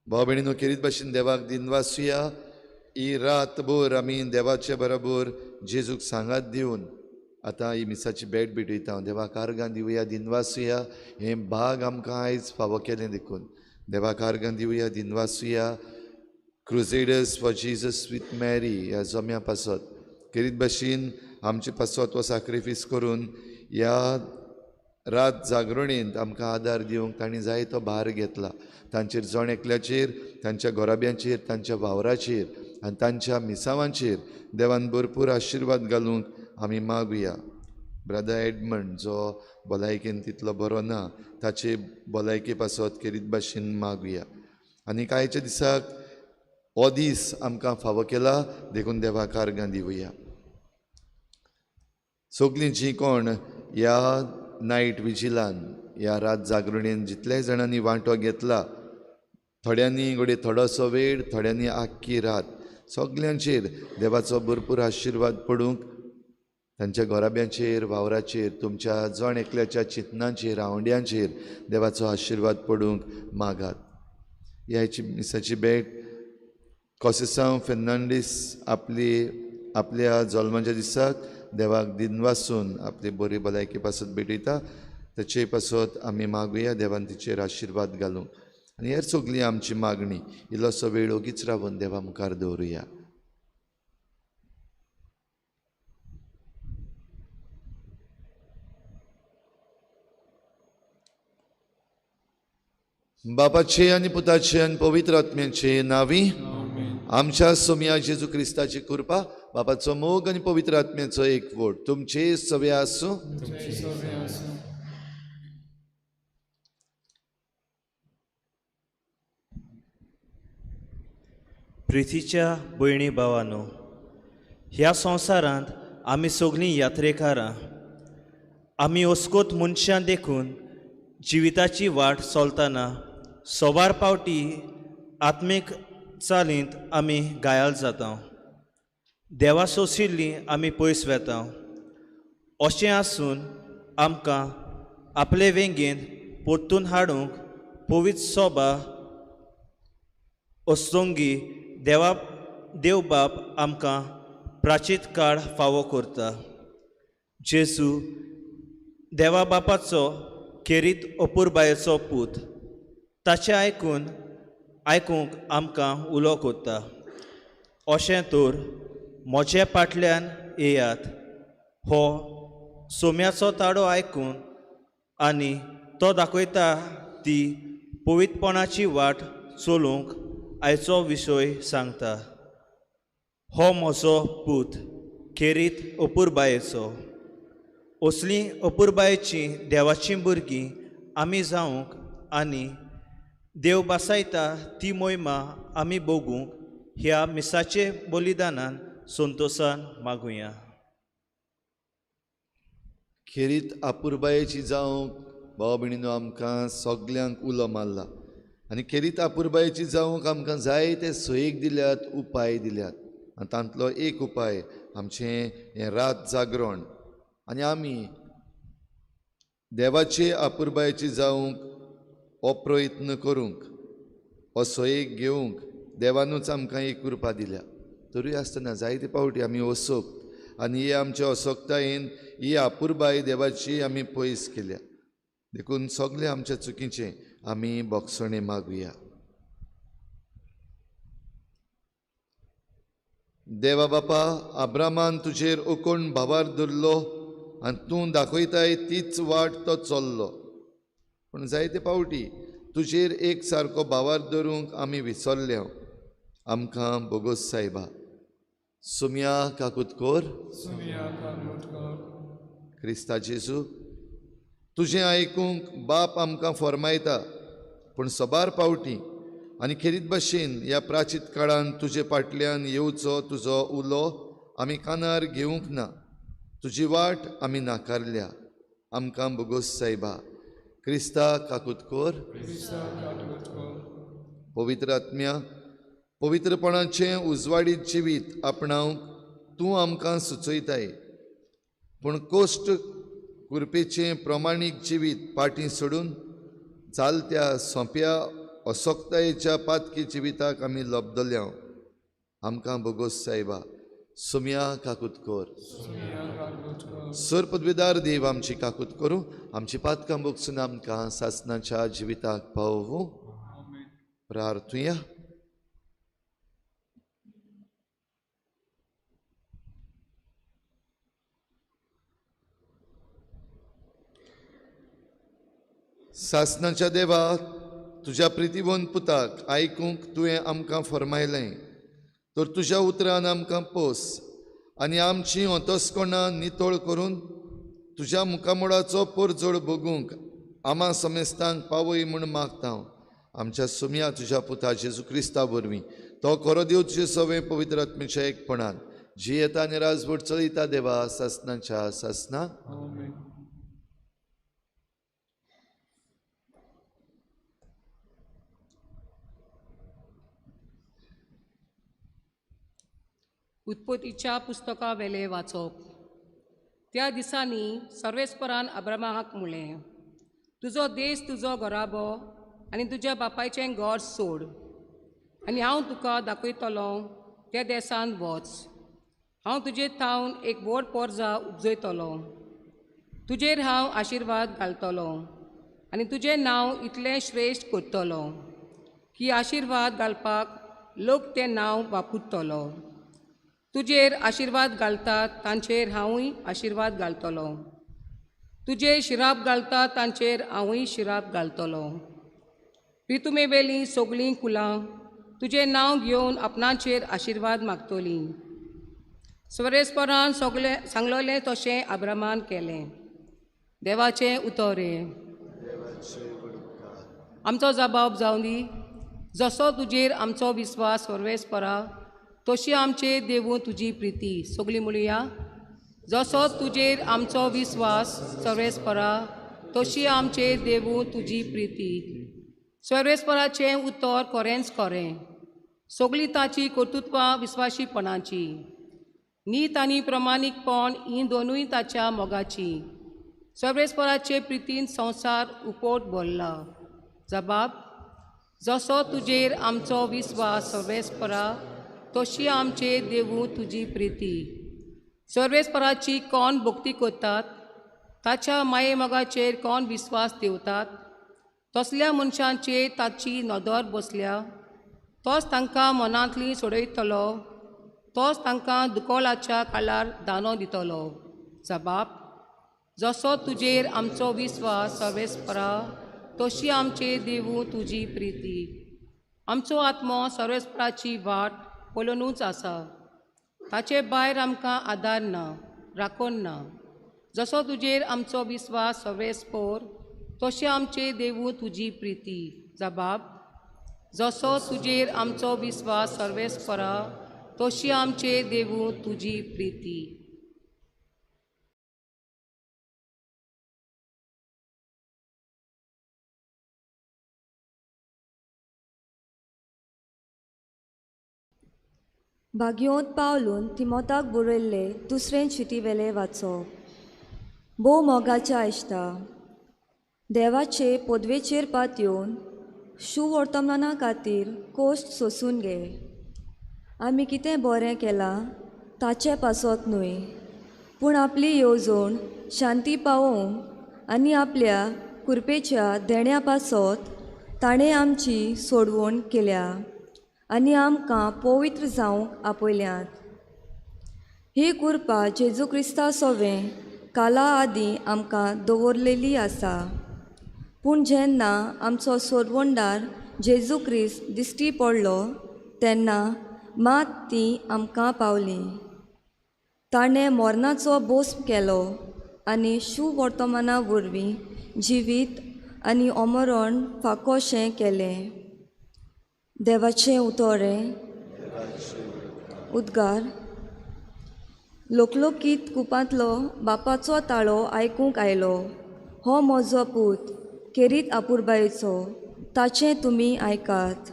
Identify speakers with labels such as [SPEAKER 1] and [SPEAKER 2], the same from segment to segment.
[SPEAKER 1] भाव भयणीनो खेरीत भाशेन देवाक दिनवासुया. ही रातभर आमी देवाचे बरोबर जेजूक सांगात दिवन आतां ही मिसाची भेट भेटयता. देवाक आर्गां दिवया, दिनवासुया. हें भाग आमकां आयज फावो केलें देखून देवाक आर्गां दिवया, दिनवासुया. Crusaders for Jesus with Mary ह्या जम्या पासत खेरीत भाशेन आमचे पासत हो साक्रिफीस करून ह्या रात जागरणेंत आमकां आदार दिवंक तांणी जायतो भार घेतला. तांचेर जण एकल्याचेर, तांच्या घराब्यांचेर, तांच्या वावराचेर आनी तांच्या मिसावांचेर देवान भरपूर आशिर्वाद घालूंक आमी मागुया. ब्रदर एडमंड जो भलायकेन तितलो बरो ना ताचे भलायके पासत खेरीत भाशेन मागुया. आनी कांयच्या दिसाक हो दीस आमकां फावो केला देखून देवाक आर्गां दिवया. सगलीं जीं कोण ह्या नायट विजिलान ह्या रात जागरणेन जितल्याय जाणांनी वांटो घेतला, थोड्यांनी घडये थोडोसो वेळ, थोड्यांनी आख्खी रात, सगल्यांचेर देवाचो भरपूर आशिर्वाद पडूंक, तांच्या घराब्यांचेर, वावराचेर, तुमच्या जण एकल्याच्या चिंतनाचेर, आवंड्यांचेर देवाचो आशिर्वाद पडूंक मागात. ह्या मिसाची भेट कॉसेसांव फेर्नांडीस आपली आपल्या जल्माच्या दिसाक देवाक दिनवासून आपली बरी भलायकी पासत भेटयता. ताचे पासत आमी मागुया देवान तिचेर आशिर्वाद घालूंक. आनी हेर सगली आमची मागणी इल्लोसो वेळ ओगीच रावन देवा मुखार दवरुया. बापाचे आनी पुताचे आनी पवित्र आत्म्याचे नांवी आमच्या सोमया जेजू क्रिस्ताची कृपा, बापाचो मोग आनी पवित्र आत्म्याचो एकवट तुमचे सवे आसूं.
[SPEAKER 2] प्रितीच्या भयणी भावानो, ह्या संवसारांत आमी सगळीं यात्रेकारां. आमी अस्कोत मनशां देखून जिविताची वाट चलतना सोबार पावटी आत्मीक चालींत आमी घायाल जाता. देवा सोशिल्लीं आमी पयस वेता. अशें आसून आमकां आपले वेंगेंत परतून हाडूंक पवित्र सोबा असंगी देवा देवबाप आमकां प्राचीत काळ फावो करता. जेजू देवा बापाचो खेरीत अपुरबायेचो पूत, ताचें आयकून आयकूंक आमकां उलो करता. अशें तर म्हजे फाटल्यान येयात हो सोम्याचो ताडो आयकून आनी तो दाखयता ती पवित्रपणाची वाट चलूंक आयचो विशय सांगता. हो म्हजो पूत खेरीत अपुरबायेचो. असलीं अपुरबायेचीं देवाचीं भुरगीं आमी जावंक आनी देव बासायता ती मोहिमा आमी भोगूंक ह्या मिसाचे बलिदानान संतोसान मागुया.
[SPEAKER 1] खेरीत अपुरबायेची जावंक भाव भयणीनो आमकां सगल्यांक उलो मारला आनी खेरीत आपुरबायेची जावंक आमकां जायते सोयीक दिल्यात, उपाय दिल्यात. आनी तांतलो एक उपाय आमचें हें रात जागरण. आनी आमी देवाचे आपुरबायेची जावंक हो प्रयत्न करूंक, हो सोयीक घेवंक देवानूच आमकां एक कृपा दिल्या. तरूय आसतना जायते फावटी आमी असोक्त आनी हे आमचे असोक्तायेन ही आपुरबाय देवाची आमी पयस केल्या. देखून सगळे आमच्या चुकीचें आमी बोगसणें मागुया. देवा बापा, आब्रामान तुजेर ओकोण भावार धरलो आनी तूं दाखयताय तीच वाट तो चल्लो. पूण जायते फावटी तुजेर एक सारको भावार धरूंक आमी विसरले. आमकां बोगोस सायबा. सुमया काकूत कोर. क्रिस्ता जेजू, तुजें आयकूंक बाप आमकां फॉर्मायता, पूण सबार पावटी आनी खेरीत भाशेन ह्या प्राचीत काळान तुजे फाटल्यान येवचो तुजो उलो आमी कानार घेवंक ना. तुजी वाट आमी नाकारल्या. आमकां बोगोस सायबा. क्रिस्ता काकूत कोर. पवित्र आत्म्या, पवित्रपणाचें उजवाडीत जिवीत आपणावंक तूं आमकां सुचयताय, पूण कोश्ट कुरपेचें प्रमाणीक जिवीत पाटी सोडून चालत्या सोंप्या असक्तायेच्या पातकी जिविताक आमी लब्दल्या. आमकां बोगोस सायबा. सुमया काकूत कोर. सर पदवीदार देव आमची काकूत करूं, आमची पातकां बोगसून आमकां सासनाच्या जिविताक पावोवं. प्रार्थुया. सासनाच्या देवा, तुज्या प्रितीवंत पुताक आयकूंक तुवें आमकां फर्मायलें, तर तुज्या उतरान आमकां पोस आनी आमची अंतस्कोणां नितळ करून तुज्या मुखामोडाचो परजोड भोगूंक आमा समेस्तांक पावय म्हूण मागता. आमच्या सुमया तुज्या पुता जेजू क्रिस्ता वरवीं तो खरो देव तुजे सवें पवित्र आत्मेच्या एकपणान जियेता आनी राजवट चलयता देवा सासनाच्या सासना.
[SPEAKER 3] उत्पत्तीच्या पुस्तका वेले वाचप. त्या दिसांनी सर्वेस्परान अब्रामाक म्हणलें, तुजो देश, तुजो घराबो आनी तुज्या बापायचें घर सोड आनी हांव तुका दाखयतलो त्या देशांत वच. हांव तुजे थावन एक व्हड पोरजा उपजयतलो. तुजेर हांव आशिर्वाद घालतलो आनी तुजें नांव इतलें श्रेश्ठ करतलो की आशिर्वाद घालपाक लोक तें नांव वापरतलो. तुजेर आशिर्वाद घालतात तांचेर हांवूय आशिर्वाद घालतलो. तुजेर शिराप घालता तांचेर हांवूय शिराप घालतलो. प्रितुमेवेलीं सगळीं कुलां तुजें नांव घेवन आपणाचेर आशिर्वाद मागतलीं. स्वरेस्परान सगळें सांगलोलें तशें आब्रामान केलें. देवाचें उतर हें. आमचो जबाब जावं दी, जसो तुजेर आमचो विस्वास सर्वेस्परा तशी आमचेर देवूं तुजी प्रिती. सगळीं म्हणुया, जसो तुजेर आमचो विस्वास सर्वेस्परा तशी आमचेर देवूं तुजी प्रिती. सर्वेस्पराचें उतर खरेंच खरें, सगळीं ताची कर्तृत्वां विस्वाशीपणाची. नीत आनी प्रमाणीकपण हीं दोनूय ताच्या मोगाची. सर्वेस्पराचे प्रितीन संवसार उपोट भरला. जबाब, जसो तुजेर आमचो विस्वास सर्वेस्परा तशी आमचेर देवूं तुजी प्रिती. सर्वेस्पराची कोण भक्ती करतात, ताच्या माये मोगाचेर कोण विस्वास दवरतात, तसल्या मनशांचेर ताची नदर बसल्या. तोच तांकां मनांतली सोडयतलो, तोच तांकां दुकोळाच्या काळार दानो दितलो. जबाब, जसो तुजेर आमचो विस्वास सर्वेस्परा तशी आमचेर देवूं तुजी प्रिती. आमचो आत्मो सर्वेस्पराची वाट पळोवनूच आसा. ताचे भायर आमकां आदार ना, राखण ना. जसो तुजेर आमचो विस्वास सर्वेस्पर तशें आमचेर देवूं तुजी प्रिती. जबाब, जसो तुजेर आमचो विस्वास सर्वेस्परा तशी आमचेर देवूं तुजी प्रिती.
[SPEAKER 4] भाग्योंत पावलून तिमोताक बरयल्ले दुसरें चिटी वेलें वाचप. भोव मोगाच्या इश्टा, देवाचे पदवेचेर पातयेवन सुवर्तमाना खातीर कोश्ट सोसून घे. आमी कितें बरें केलां ताचें पासत न्हय, पूण आपली येवजण शांती पावोवंक आनी आपल्या कुरपेच्या देण्या पासत ताणें आमची सोडवण केल्या आनी आमकां पवित्र जावंक आपयल्यात. ही कृपा जेजू क्रिस्ता सोवें काला आदीं आमकां दवरलेली आसा, पूण जेन्ना आमचो सोडवणदार जेजू क्रिस्त दिश्टी पडलो तेन्ना मात ती आमकां पावली. ताणें मरणाचो भस्म केलो आनी सुवर्तमाना वरवीं जिवीत आनी अमरण फाकोशें केलें. देवाचें उतोरें. उद्गार. लोकलोकीत कुपांतलो बापाचो ताळो आयकूंक आयलो, हो म्हजो पूत खेरीत आपुरबायेचो, ताचें तुमी आयकात.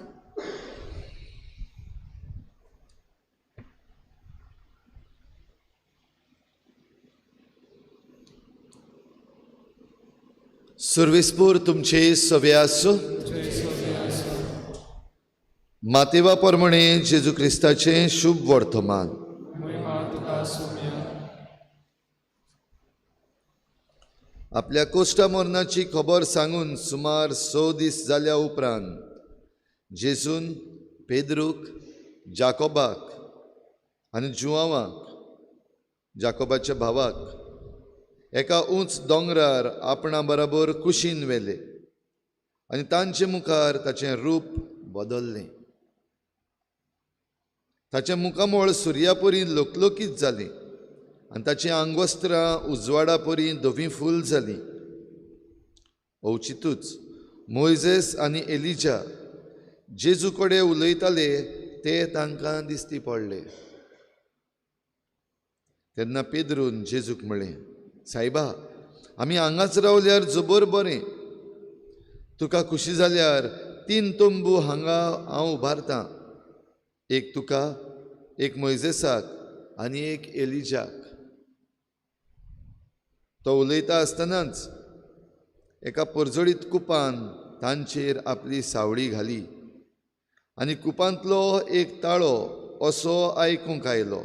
[SPEAKER 1] सुर्विसपूर तुमचे सवे आसूं. मातेवा परमणे जेजू क्रिस्ताचें शुभ वर्तमान. आपल्या कोश्टा मरणाची खबर सांगून सुमार 6 दीस जाल्या उपरांत जेजून पेद्रूक, जाकोबाक आनी जुआंवाक, जाकोबाच्या भावाक, एका उंच दोंगरार आपणा बराबर कुशीन व्हेले आनी तांचे मुखार ताचें रूप बदल्लें. ताचें मुखामळ सुर्यापरी लोकलोकीत जालें आनी ताचीं आंगवस्त्रां उजवाडापरी धवीं फूल जालीं. अवचितूच मोयजेस आनी एलिजा जेजू कडेन उलयताले ते तांकां दिश्टी पडले. तेन्ना पेद्रून जेजूक म्हळें, सायबा, आमी हांगाच रावल्यार जबर बरें. तुका खुशी जाल्यार 3 तंबू हांगा हांव उबारतां, एक तुका, एक मोयजेसाक आनी एक एलिजाक. तो उलयता आसतनाच एका परजळीत कुपान तांचेर आपली सावळी घाली आनी कुपांतलो एक ताळो असो आयकूंक आयलो,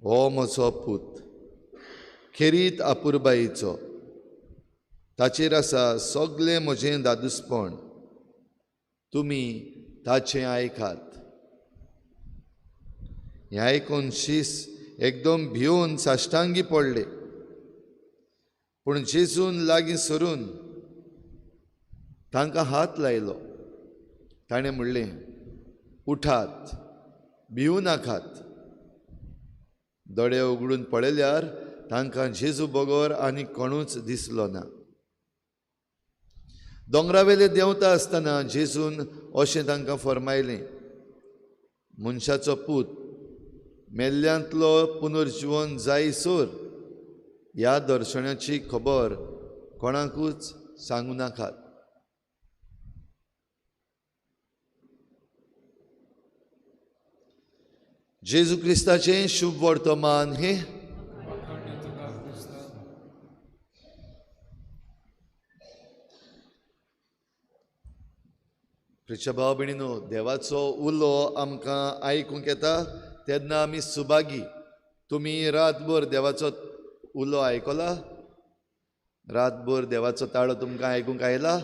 [SPEAKER 1] हो म्हजो पूत खेरीत आपुरबायेचो, ताचेर आसा सगलें म्हजें दादूसपण, तुमी ताचें आयकात. हें आयकून शीस एकदम भिवन साश्टांगी पडले, पूण जेजून लागीं सरून तांकां हात लायलो. ताणें म्हणलें, उठात, भिवू नाकात. दोळे उगडून पळयल्यार तांकां जेजू बगर आनी कोणूच दिसलो ना. दोंगरावेले देंवता आसतना जेजून अशें तांकां फर्मायलें, मनशाचो पूत मेल्ल्यांतलो पुनर्जिवन जायसर ह्या दर्शनाची खबर कोणाकूच सांगू नाकात. जेजू क्रिस्ताचें शुभ वर्तमान हें. प्रिच्या भाव भयणीनो, देवाचो उलो आमकां आयकूंक येता तेन्ना आमी सुभागी. तुमी रातभर देवाचो उलो आयकला? रातभर देवाचो ताळो तुमकां आयकूंक आयला?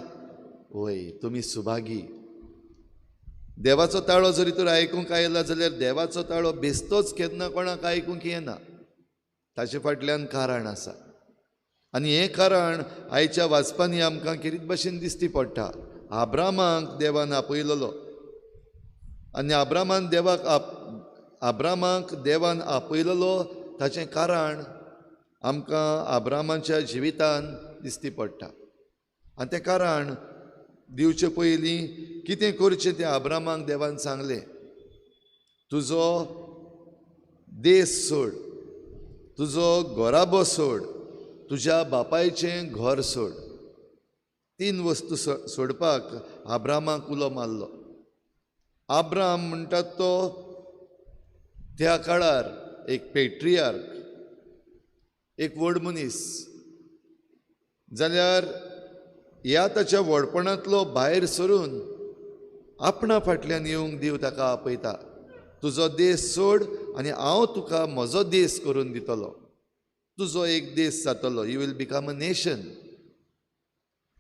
[SPEAKER 1] वय, तुमी सुभागी. देवाचो ताळो जरी तर आयकूंक आयला जाल्यार देवाचो ताळो बेस्तोच केन्ना कोणाक आयकूंक येना. ताचे फाटल्यान कारण आसा आनी हें कारण आयच्या वाचपांनी आमकां खेरीत भाशेन दिश्टी पडटा. आब्रामाक देवान आपयलेलो आनी आब्रामाक देवान आपयलेलो ताचें कारण आमकां आब्रामाच्या जिवितान दिश्टी पडटा. आनी तें कारण दिवचे पयलीं कितें करचें तें आब्रामाक देवान सांगलें, तुजो देश सोड, तुजो घराबो सोड, तुज्या बापायचें घर सोड. 3 वस्तू सोडपाक आब्रामाक उलो मारलो. आब्राम म्हणटात तो त्या काळार एक पेट्रियार्क, एक व्हड मनीस जाल्यार ह्या ताच्या व्हडपणांतलो भायर सरून आपणा फाटल्यान येवंक देव ताका आपयता. तुजो देश सोड आनी हांव तुका म्हजो देश करून दितलो, तुजो एक देश जातलो, you will become a nation.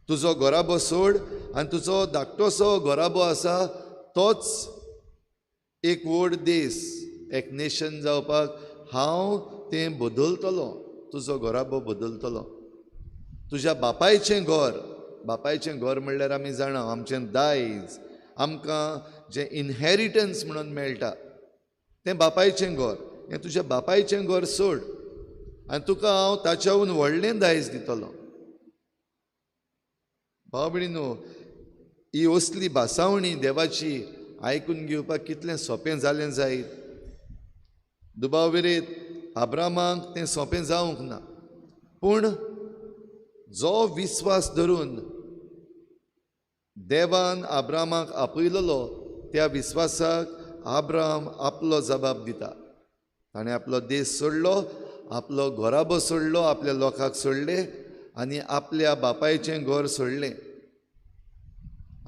[SPEAKER 1] तुजो घराबो सोड आनी तुजो धाकटोसो घराबो आसा तोच एक व्हड देश, एक नेशन जावपाक हांव तें बदलतलो, तुजो घराबो बदलतलो. तुज्या बापायचें घर, बापायचें घर म्हणल्यार आमी जाणा आमचें दायज, आमकां जें इनहेरिटन्स म्हणून मेळटा तें बापायचें घर. हें तुज्या बापायचें घर सोड आनी तुका हांव ताच्याहून व्हडलें दायज दितलो. भाव भयणीनो, ही असली भासावणी देवाची आयकून घेवपाक कितलें सोंपें जालें जायत. दुबाव विरेत आब्रामाक तें सोंपें जावंक ना, पूण जो विस्वास धरून देवान आब्रामाक आपयलेलो त्या विस्वासाक आब्राम आपलो जबाब दिता. ताणें आपलो देश सोडलो, आपलो घराबो सोडलो, आपल्या लोकांक सोडले आनी आपल्या बापायचें घर सोडलें.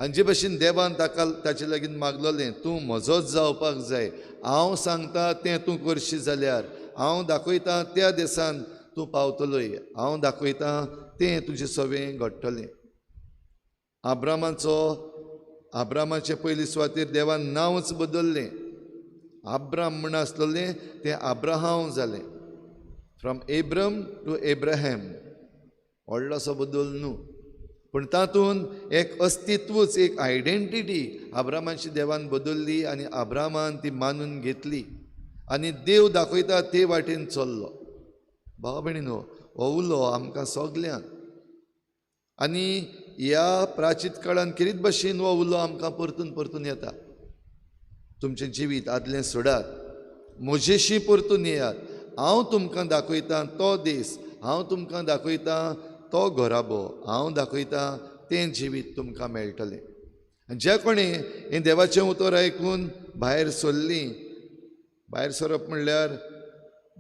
[SPEAKER 1] आनी जे भशेन देवान ताका ताचे लागीं मागलोलें, तूं म्हजोच जावपाक जाय, हांव सांगता तें तूं करशी जाल्यार हांव दाखयता त्या देसान तूं पावतलोय, हांव दाखयता तें तुजें सगळें घडटलें. आब्रामाचे पयली सुवातेर देवान नांवच बदल्लें. आब्राम म्हण आसलेलें तें आब्राहांव जालें. फ्रॉम एब्रम टू एब्राहम, व्हडलोसो बदल न्हू, पूण तातूंत एक अस्तित्वूच, एक आयडेंटिटी आब्रामाची देवान बदल्ली आनी आब्रामान ती मानून घेतली आनी देव दाखयता ते वाटेन चल्लो. भाव भयणीनो, हो उलो आमकां सगल्यांक आनी ह्या प्राचीत काळान खेरीत भशेन हो उलो आमकां परतून परतून येता. तुमचें जिवीत आदलें सोडात, म्हजेशी परतून येयात, हांव तुमकां दाखयतां तो देश, हांव तुमकां दाखयतां तो घराबो, हांव दाखयतां तें जिवीत तुमकां मेळटलें. आनी ज्या कोणें हें देवाचें उतर आयकून भायर सरलीं, भायर सरप म्हणल्यार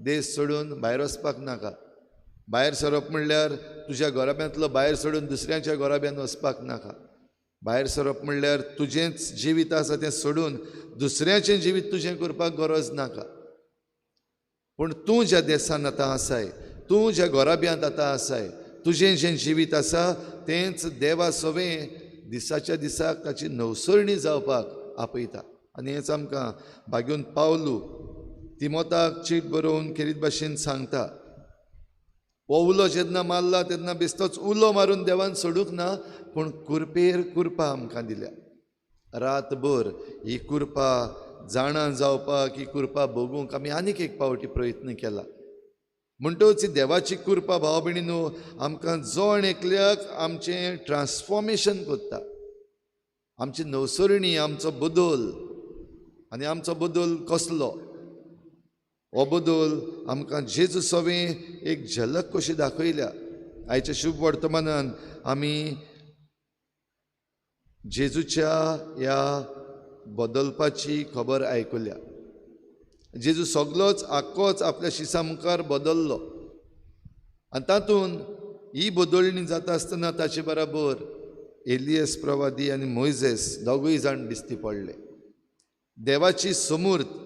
[SPEAKER 1] देश सोडून भायर वचपाक नाका, भायर सरप म्हणल्यार तुज्या घराब्यांतलो भायर सोडून दुसऱ्यांच्या घराब्यांत वचपाक नाका, भायर सरप म्हणल्यार तुजेंच जिवीत आसा तें सोडून दुसऱ्याचें जिवीत तुजें करपाक गरज नाका. पूण तूं ज्या देसान आतां आसाय, तूं ज्या घराब्यांत आतां आसाय, तुजें जें जिवीत आसा तेंच देवा सवें दिसाच्या दिसाक ताची नवसरणी जावपाक आपयता. आनी हेंच आमकां भाग्योन पावलू तिमोताक चीट बरोवन खेरीत भाशेन सांगता. हो उलो जेन्ना मारला तेन्ना बेश्टोच उलो मारून देवान सोडूंक ना, पूण कुरपेर कुरपा आमकां दिल्या. रातभर ही कुरपा जाणा जावपाक, ही कुरपा भोगूंक आमी आनीक एक पावटी प्रयत्न केला. म्हणटच ही देवाची कुरपा भाव भयणीनो आमकां जण एकल्याक आमचें ट्रान्सफॉर्मेशन करता, आमची नवसरणी, आमचो बदल. आनी आमचो बदल कसलो? हो बदल आमकां जेजू सवें एक झलक कशी दाखयल्या. आयच्या शुभ वर्तमानान आमी जेजूच्या ह्या बदलपाची खबर आयकुल्या. जेजू सगलोच आख्खोच आपल्या शिसा मुखार बदल्लो आनी तातूंत ही बदलणी जाता आसतना ताचे बराबर एलियस प्रवादी आनी मोयजेस दोगूय जाण दिश्टी पडले. देवाची समूर्त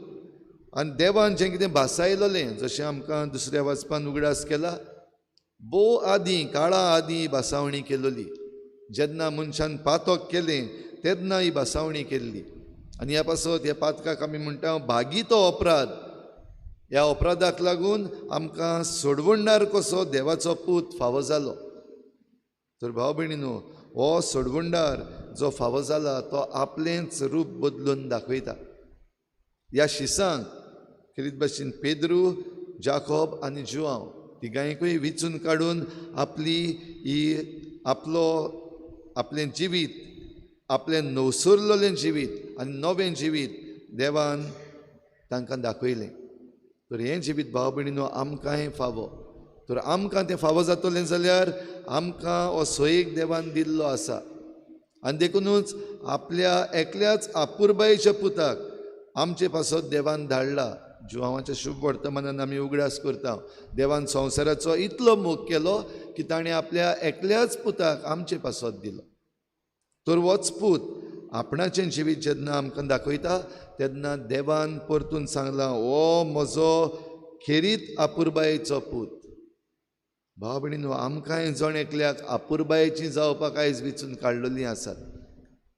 [SPEAKER 1] आनी देवान जें कितें भासायलेलें, जशें आमकां दुसऱ्या वाचपान उगडास केला, भोव आदीं काळा आदीं भासावणी केलोली. जेन्ना मनशान पातक केलें तेन्ना ही भासावणी केल्ली. आनी ह्या पासत ह्या पातकाक आमी म्हणटा भागी तो अपराध. ह्या अपराधाक लागून आमकां सोडवणदार कसो देवाचो पूत फावो जालो. तर भाव भयणीनो, हो सोडवणदार जो फावो जाला तो आपलेंच रूप बदलून दाखयता. ह्या शिसांक खेरीत भाशेन पेद्रू, जाकोब आनी जुआंव तिगांयकूय विचून काडून आपली ही आपलो आपलें जिवीत, आपलें नवसरलेलें जिवीत आनी नवें जिवीत देवान तांकां दाखयलें. तर हें जिवीत भाव भयणीनो आमकांय फावो. तर आमकां तें फावो जातलें जाल्यार आमकां हो सोयीक देवान दिल्लो आसा. आनी देखुनूच आपल्या एकल्याच आपुरबायेच्या पुताक आमचे पासत देवान धाडला, जुवांवाच्या शुभ वर्तमानान आमी उगडास करता. देवान संवसाराचो इतलो मोग केलो की ताणें आपल्या एकल्याच पुताक आमचे पासत दिलो. तर होच पूत आपणाचें जिवीत जेन्ना आमकां दाखयता तेन्ना देवान परतून सांगलां, हो म्हजो खेरीत आपुरबायेचो पूत. भाव भयणीनो, आमकांय जण एकल्याक आपुरबायेची जावपाक आयज विचून काडलेलीं आसात.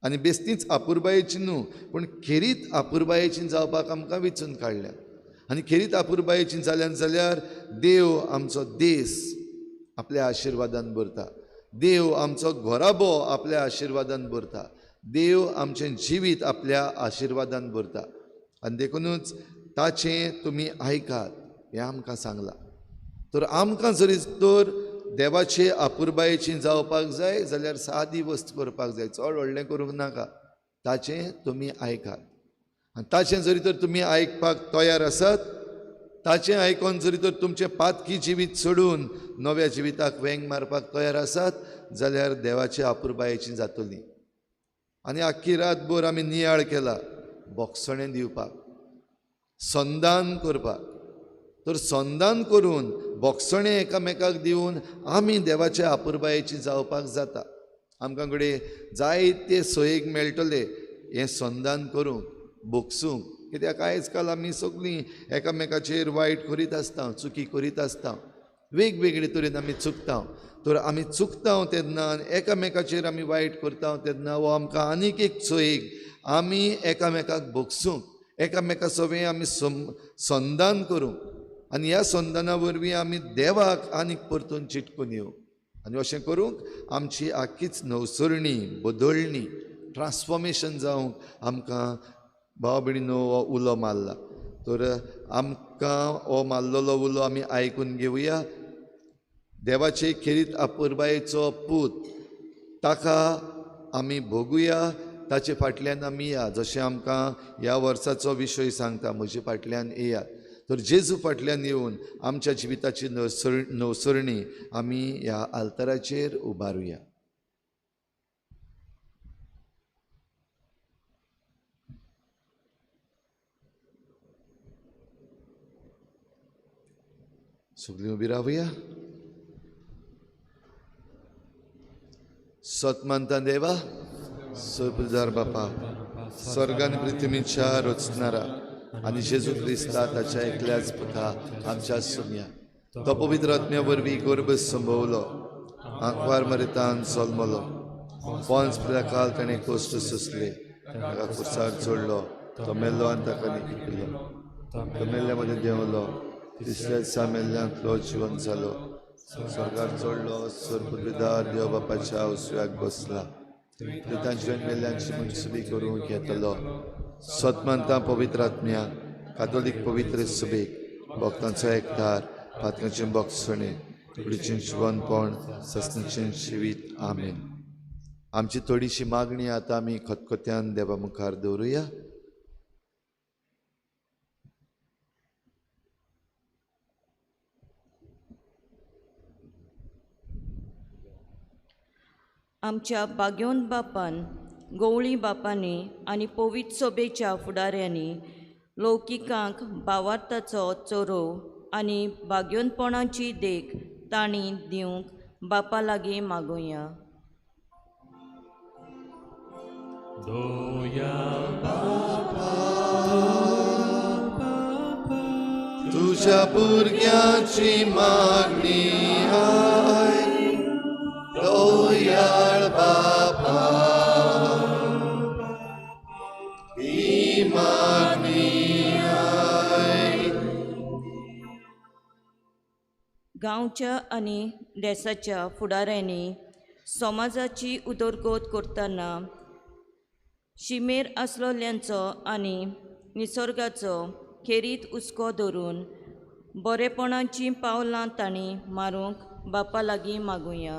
[SPEAKER 1] आनी बेस्तीच आपुरबायेची न्हू, पूण खेरीत आपुरबायेची जावपाक आमकां विचून काडल्या. आनी खेरीत आपुरबायेची जाल्यान जाल्यार देव आमचो देस आपल्या आशिर्वादान भरता, देव आमचो घराबो आपल्या आशिर्वादान भरता, देव आमचें जिवीत आपल्या आशिर्वादान भरता. आनी देखुनूच ताचें तुमी आयकात हें आमकां सांगलां. तर आमकां जरी तर देवाचे आपुरबायेची जावपाक जाय जाल्यार सादी वस्त करपाक जाय, चड व्हडलें करूंक नाका. ताचें तुमी आयकात. आनी ताचें जरी तर तुमी आयकपाक तयार आसात, ताचें आयकोन जरी तर तुमचें पातकी जिवीत सोडून नव्या जिविताक वेंग मारपाक तयार आसात जाल्यार देवाचे आपुरबायेची जातली. आनी आख्खी रातभर आमी नियाळ केला बोगसणें दिवपाक, संदान करपाक. तर संदान करून बोगसणें एकामेकाक दिवन आमी देवाच्या आपुरबायेची जावपाक जाता. आमकां कडेन जायते सोयेक मेळटले हें संदान करूंक, बोगसूंक. कित्याक आयज काल आमी सगळीं एकामेकाचेर वायट करीत आसता, चुकी करीत आसता, वेगवेगळे तरेन आमी चुकता. तर आमी चुकता तेन्ना एकामेकाचेर आमी वायट करता तेन्ना हो आमकां आनीक एक सोयेक आमी एकामेकाक बोगसूंक, एकामेका सवें आमी संदान करूंक. आनी ह्या संदाना वरवीं आमी देवाक आनीक परतून चिटकून येवं. आनी अशें करूंक आमची आख्खीच नवसरणी बदलणी, ट्रान्सफॉर्मेशन जावंक आमकां भाव भयणीनो हो उलो मारला. तर आमकां हो मारलेलो उलो आमी आयकून घेवया. देवाचे खेरीत आपुरबायेचो पूत, ताका आमी भोगुया, ताचे फाटल्यान आमी या. जशें आमकां ह्या वर्साचो विशय सांगता, म्हजे फाटल्यान येयात. तर जेजू फाटल्यान येवन आमच्या जिविताची नवसरणी आमी ह्या आल्ताराचेर उबारुया. सगळीं उबी रावया. सत मानता देवा, सोयपुजार बापा, स्वर्ग आनी पृथ्वीच्या रचणारा आनी जेजू क्रिस्ता ताच्या एकल्याच पुता आमच्या सुमया, तो पवित्र आत्म्या वरवीं गर्भ संभवलो, आंकवार मरितान जल्मलो, पंच काल ताणें कश्ट सोंसले, ताका खुर्सार चडलो, तो मेल्लो आनी ताका निकिल्लो, तो मेल्ल्या मदें देंवलो, तिसऱ्या दिसा मेल्ल्यांतलो जिवन जालो, स्वर्गार चडलो, स्वर्गपुत्रीदार देव बापाच्या उजव्याक बसला, तांचे मेल्ल्यांची मनसुबी करूंक येतलो. सतमानता पवित्र आत्म्या, कातोलीक पवित्र सुबेक, भक्तांचो एकठार, पातकांचें बोगसणें, कुडीचें जिवनपण, ससनाचें जिवीत. आमेन. आमची थोडीशी मागणी आतां आमी खतखत्यान देवा मुखार दवरुया.
[SPEAKER 4] आमच्या बाग्योन बापान, गवळी बापांनी आनी पवित्र सभेच्या फुडाऱ्यांनी लौकिकांक भावार्थाचो चरोव आनी बाग्योनपणाची देख तांणी दिवंक बापा लागीं मागुया.
[SPEAKER 1] तुझ्या भुरग्याची मागणी आय, दयाळ बापा, ही मागणी आय.
[SPEAKER 4] गांवच्या आनी देसाच्या फुडाऱ्यांनी समाजाची उदरगत करतना शिमेर आसलोल्यांचो आनी निसर्गाचो खेरीत हुस्को धरून बरेपणाचीं पावलां तांणी मारूंक बापा लागीं मागुया.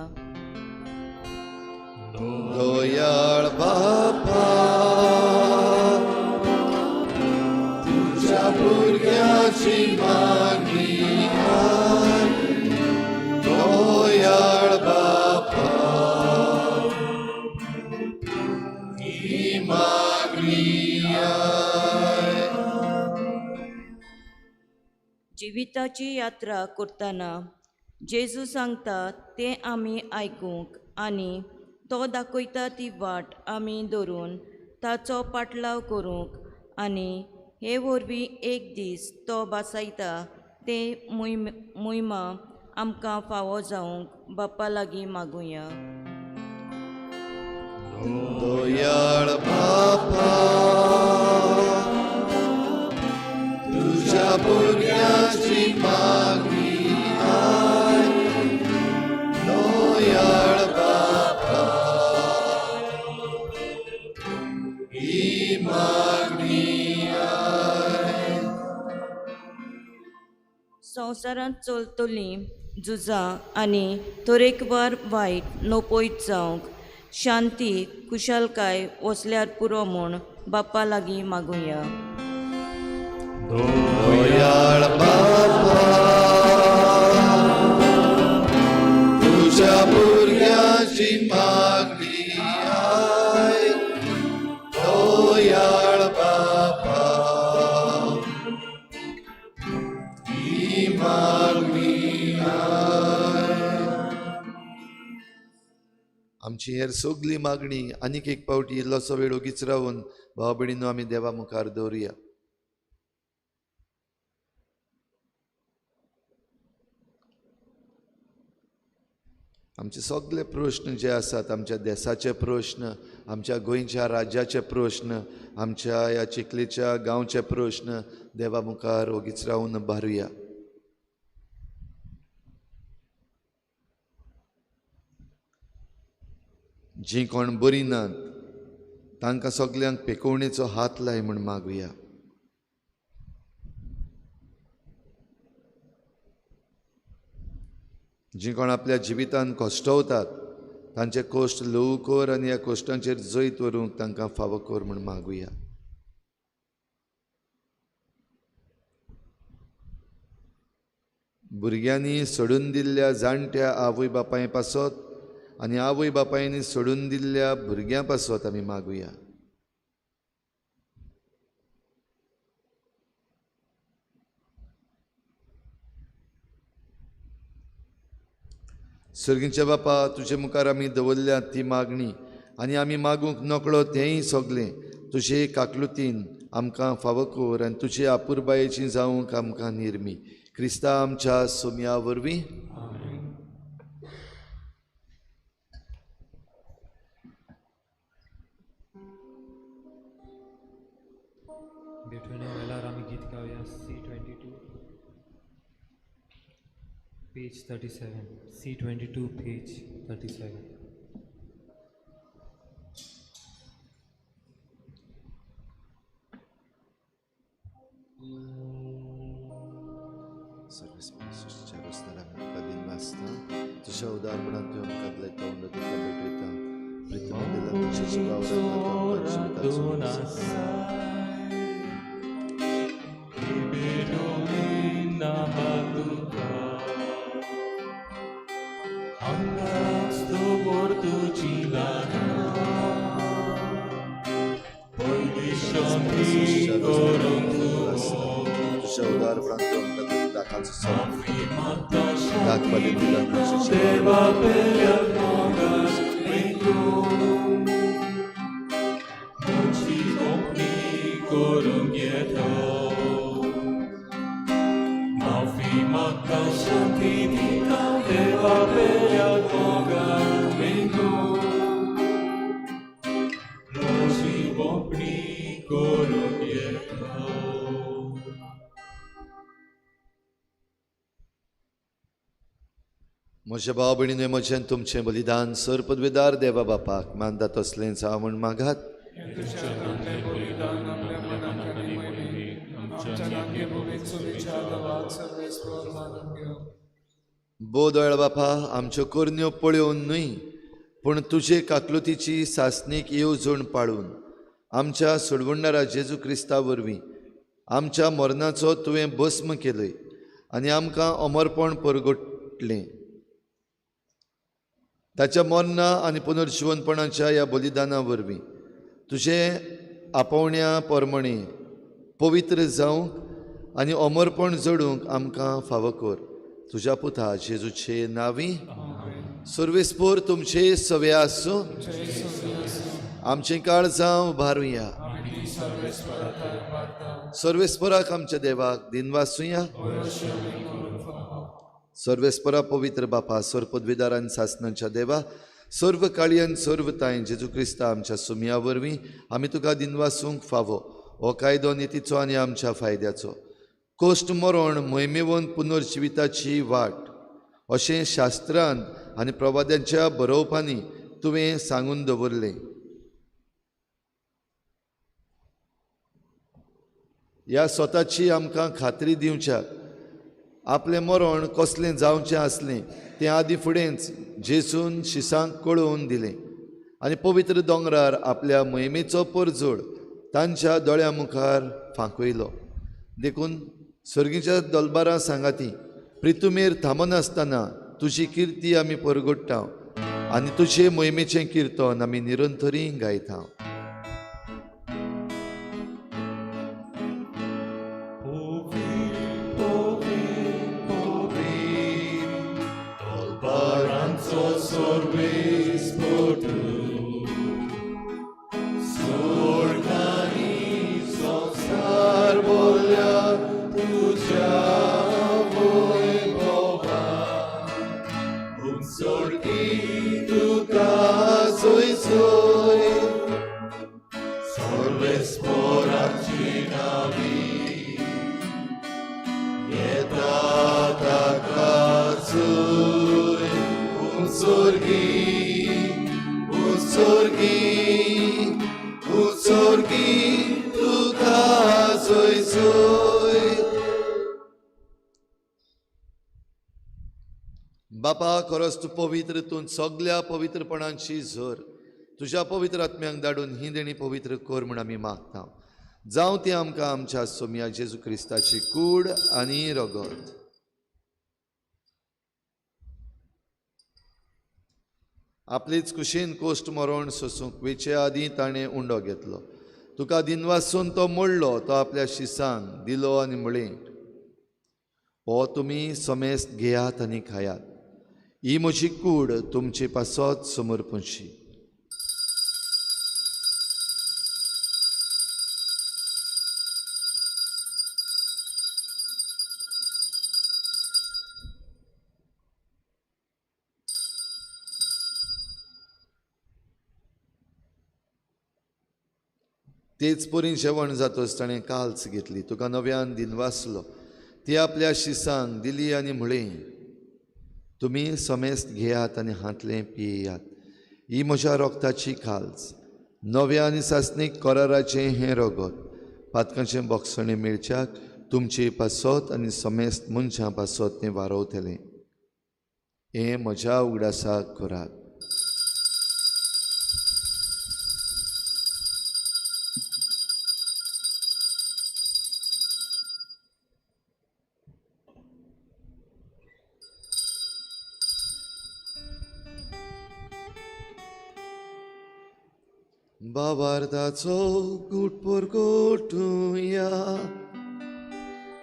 [SPEAKER 1] दयाळ बापा, तुझ्या भुरग्याची मागणी आय, दयाळ बापा, ही मागणी आय.
[SPEAKER 4] जिविताची यात्रा करतना जेजू सांगता तें आमी आयकूंक आनी तो दाखयता ती वाट आमी धरून ताचो पाटलाव करूंक आनी हे वरवीं एक दीस तो बासायता ते मोहिमा आमकां फावो जावंक बाप्पा लागीं मागुया.
[SPEAKER 1] दयाळ बापा तुझ्या भुरग्याची मागणी आयक, दयाळ बापा ही मागणी आयक.
[SPEAKER 4] संवसारांत चलतलीं झुजां आनी तरेकवार वायट नपयत जावंक शांती खुशालकाय वसल्यार पुरो म्हूण बाप्पा लागीं मागुया.
[SPEAKER 1] दयाळ बापा तुझ्या भुरग्याची मागणी आयक, दयाळ बापा ही मागणी आयक. आमची हेर सगली मागणी आनीक एक पावटी इल्लोसो वेळ ओगीच रावन भाव भयणींनो आमी देवा मुखार दवरुया. आमचे सगळे प्रश्न जे आसात, आमच्या देसाचे प्रश्न, आमच्या गोंयच्या राज्याचे प्रश्न, आमच्या ह्या चिखलेच्या गांवचे प्रश्न देवा मुखार ओगीच रावन भारुया. जीं कोण बरीं नात तांकां सगल्यांक पेकोवणेचो हात लाय म्हूण मागुया. जीं कोण आपल्या जिवितान कश्टवतात तांचे कश्ट ल्हवू कर आनी ह्या कश्टांचेर जैत व्हरूंक तांकां फावो कर म्हूण मागुया. भुरग्यांनी सोडून दिल्ल्या जाणट्या आवय बापाय पासत आनी आवय बापायनी सोडून दिल्ल्या भुरग्यां पासत आमी मागुया. सर्गींच्या बापा, तुजे मुखार आमी दवरल्या ती मागणी आनी आमी मागूंक नकळो तेंय सगलें तुजे काकलुतीन आमकां फावो कर आनी तुजे आपुरबायेची जावंक आमकां निर्मी. क्रिस्ता आमच्या सोम्या वरवीं.
[SPEAKER 5] भेटवण्या वेळार आमी गीत गावया C22 page 37, C22 page 37.
[SPEAKER 1] तुझ्या उदारपणान तूं आमकां तोंड तुका भेटयता. प्रितम दिला तुझ्या जिवावर आमकां जिविताचो तुझ्या उदारपणान तूं आमकां दाखाचो दाखपाली दिला तुझ्या म्हज्या भाव भयणीन म्हजें तुमचें बलिदान सर पदवेदार देवा बापाक मानता तसलेंच हांव म्हूण मागात. बोदळ बापा, आमच्यो करण्यो पळोवन न्हय पूण तुजे काकलुतीची सासणीक येवजण पाळून आमच्या सोडवणदारा जेजू क्रिस्ता वरवीं आमच्या मरणाचो तुवें भस्म केलय आनी आमकां अमरपण परगटलें. ताच्या मरणा आनी पुनर्जिवनपणाच्या ह्या बलिदाना वरवीं तुजे आपोवण्या परमणे पवित्र जावंक आनी अमरपण जोडूंक आमकां फावो कर. तुज्या पुता जेजूचे नांवी. सर्वेस्पोर तुमचे सवे आसूं. आमचें काळजां उबारुया. सर्वेस्पराक आमच्या देवाक दिनवासुया. सर्वेस्परा पवित्र बापा, सर्व पदवीदार आनी सासनाच्या देवा, सर्व काळयन सर्व तांय जेजू क्रिस्ता आमच्या सुमया वरवीं आमी तुका दिनवासूंक फावो. हो कायदो नितीचो आनी आमच्या फायद्याचो. कोश्ट मरण मोहिमेवन पुनर्जिविताची वाट अशें शास्त्रान आनी प्रवाद्यांच्या बरोवपांनी तुवें सांगून दवरलें. ह्या स्वताची आमकां खात्री दिवच्याक आपलें मरण कसलें जावचें आसलें तें आदीं फुडेंच जेजून शिसांक कळोवन दिलें आनी पवित्र दोंगरार आपल्या मोहिमेचो परजोड तांच्या दोळ्यां मुखार फांकयलो. देखून सर्गीच्या दलबारां सांगाती प्रितुमेर थांबनासतना तुजी किर्ती आमी परगोडटा आनी तुजे मोहिमेचें किर्तन आमी निरंतरी गायता. बापा, खरोच तूं पवित्र, तूं सगल्या पवित्रपणाची झर. तुज्या पवित्र आत्म्यांक धाडून ही देणी पवित्र कर म्हूण आमी मागता. जावं ती आमकां आमच्या सोमया जेजू क्रिस्ताची कूड आनी रगत. आपलीच कुशीन कोश्ट मरण सोसूंक वेचे आदीं ताणें उंडो घेतलो. तुका दिनवासून तो मोडलो, तो आपल्या शिसांक दिलो आनी म्हळें, हो तुमी समेस्त घेयात आनी खायात. ही म्हजी कूड तुमचे पासत समर्पणशी. तेच परी जेवण जातच ताणें काल्स घेतली, तुका नव्यान दिनवासलो, ती आपल्या शिसांक दिली आनी म्हळें, तुमी समेस्त घेयात आनी हांतलें पियेयात. ही म्हज्या रोगताची खाल्स, नव्या आनी सासणीक कराराचें हें रगत पातकांचें बोगसणें मेळच्याक तुमचे पासत आनी समेस्त मनशां पासत तें वारवतलें. हें म्हज्या उगडासाक करात. बाबार्दाचो गुट परगटुया,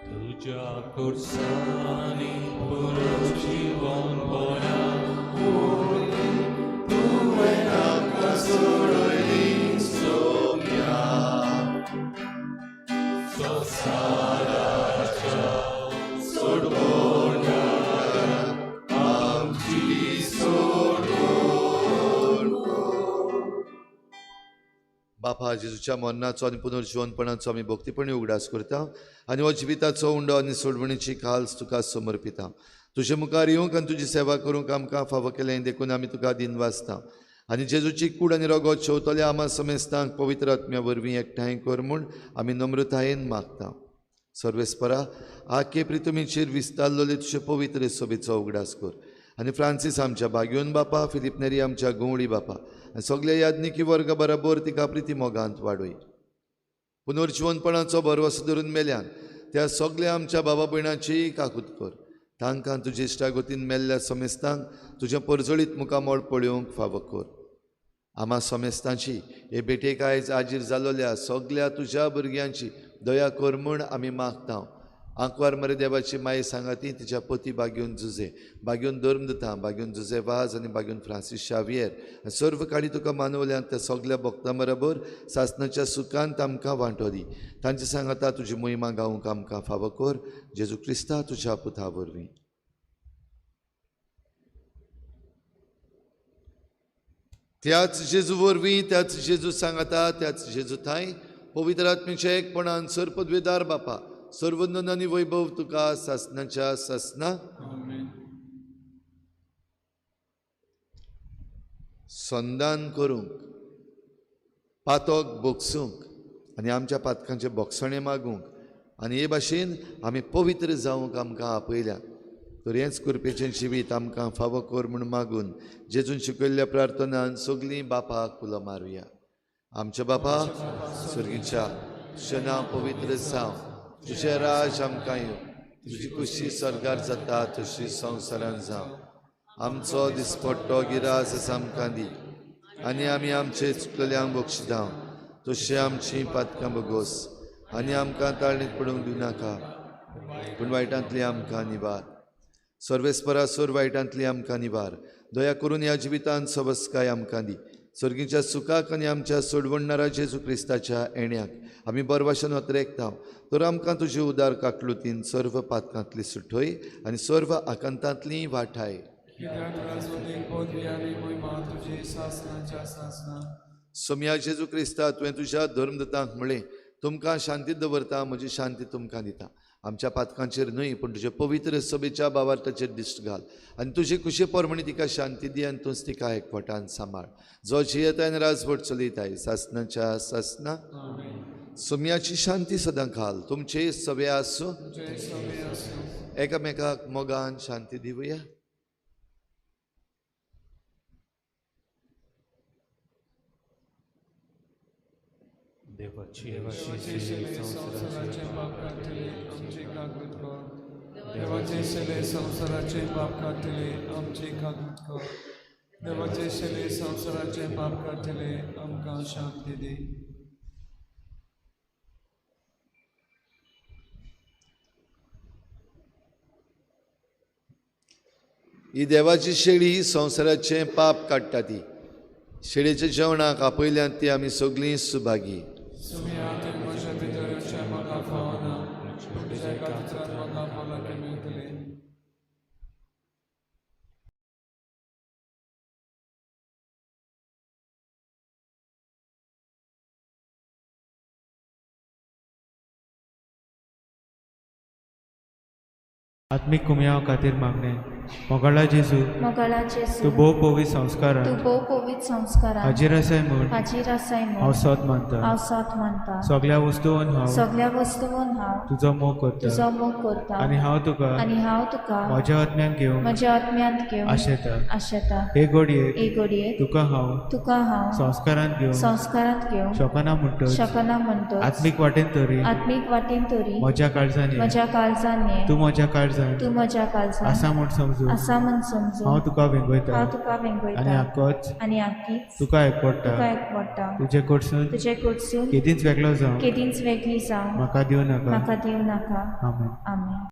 [SPEAKER 6] तुज्या कोर्सांनी पुरो जिवन बरा
[SPEAKER 1] तुवें आमकां सोडयली सोम्या,
[SPEAKER 6] संवसाराच्या सोडवणारा
[SPEAKER 1] आमची सोडवण. बापा, जेजूच्या मरणाचो आनी पुनर्जिवनपणाचो आमी भक्तीपणी उगडास करता आनी हो जिविताचो उंडो आनी सोडवणीची खाल्स तुका समर्पिता. तुजे मुखार येवंक आनी तुजी सेवा करूंक आमकां फावो केलें देखून आमी तुका दिनवासता आनी जेजूची कूड आनी रगत शेवतल्या आमा समेस्तांक पवित्र आत्म्या वरवीं एकठांय कर म्हूण आमी नम्रतायेन मागता. सर्वेस्परा, आखे प्रितुमीचेर विस्तारलेले तुजे पवित्र सोबेचो उगडास कर आनी फ्रांसीस आमच्या भाग्योन बापा, फिलीप नेरी आमच्या गवळी बापा आनी सगल्या याज्ञिकी वर्ग बराबर तिका प्रिती मोगांत वाडय. पुनर्जिवनपणाचो भरवसो धरून मेल्यान त्या सगल्या आमच्या बाबा भयणाची काकूत कर. तांकां तुजे इश्टागतीन मेल्ल्या समेस्तांक तुजें परजळीत मुखामळ पळोवंक फावो कर. आमा समेस्तांची हे भेटेक आयज आजीर जालोल्या सगल्या तुज्या भुरग्यांची दया कर म्हूण आमी मागता. आंकवार मरे देवाची माई सांगाती तिच्या पती बागेवन जुजे, बागेवन धर्मदूतां, बागेवन जुजे वाज आनी बागेवन फ्रांसीस शावियर आनी सर्व काळी तुका मानवल्यान त्या सगल्या भक्तां बरोबर सासणाच्या सुखांत आमकां वांटो दी. तांचे सांगाता तुजी मोहिमा गावंक आमकां फावो कर, जेजू क्रिस्ता तुज्या पुता वरवीं. त्याच जेजू वरवीं, त्याच जेजू सांगाता, त्याच जेजू थांय पवित्र आत्म्याच्या एकपणान सर्पद्वेदार बापा सर्वंदन आनी वैभव तुका सासणाच्या सासना. संदान करूंक, पातक बोगसूंक आनी आमच्या पातकांचे बोगसणें मागूंक आनी हे भाशेन आमी पवित्र जावंक आमकां आपयल्या. तर हेंच कृपेचें जिवीत आमकां फावो कर म्हूण मागून जेजून शिकयल्ल्या प्रार्थनान सगलीं बापाक उलो मारुया. आमच्या बापा स्वर्गीच्या, तुजें नांव पवित्र जावं, तुजें राज आमकां येवं, तुजी खुशी स्वर्गार जाता तशी संवसारान जावं. आमचो दिसपट्टो गिरास आमकां दी आनी आमी आमचे चुकलेल्यांक बक्षितां तशें आमची पातकां बोगोस आनी आमकां ताळणीत पडूंक दिवनाका, पूण वायटांतली आमकां निवार. सर्वेस्परा सोर वायटांतली आमकां निवार. दया करून ह्या जिवितांत सवस्काय आमकां दी. सर्गीच्या सुखाक आनी आमच्या सोडवणणारा जेजू क्रिस्ताच्या येण्याक आमी बरवाशन अत्रेकता. तर आमकां तुजी उदार काकलुतीन सर्व पातकांतली सुठय आनी सर्व आकांतांतली वाठाय. सोम्या जेजू क्रिस्ता, तुवें तुज्या धर्मदूतांक म्हळें, तुमकां शांती दवरता, म्हजी शांती तुमकां दिता. आमच्या पातकांचेर न्हय पूण तुज्या पवित्र सभेच्या बावार्थाचेर दिश्ट घाल आनी तुजे कुशे प्रमाणे तिका शांती दी आनी तूंच तिका एकवटान सांबाळ, जो जियेताय आनी राजवट चलयताय सासणाच्या सासना. सोम्याची शांती सदां घाल तुमचे सभे आसूं. एकामेकाक मोगान शांती दिवया.
[SPEAKER 6] देवाची संवसाराचे पाप काडटले आमचे कागद कर, देवाचे शेले संवसाराचे पाप काडटले आमचे कागद कर, देवाचे शेले संवसाराचे पाप काडटले आमकां शांती दी.
[SPEAKER 1] ही देवाची शेळी संवसाराचें पाप काडटा. ती शेळयेच्या जेवणाक आपयल्यान ती आमी सगळीं सुभागी.
[SPEAKER 5] आत्मीक कुमयाव खातीर मागणें. मोगाळा जेजू, तूं भोव पवित्र संस्कारान, हाजीर आसाय म्हूण हांव सत मानता. सगल्या वस्तून हांव तुजो मोग करता आनी हांव तुका म्हज्या आत्म्यांत घेवंक आशेता. हे घडयेक तुका हांव संस्कारांत घेवंक शकना म्हणटच आत्मीक वाटेन तरी म्हज्या काळजान ये, तूं म्हज्या काळजान आसा म्हूण समजू हांव तुका वेंगयता आनी आकोच तुका एकवटा. तुजे कडसून केदींच वेगळो जावं म्हाका दिवं नाका. आमेन.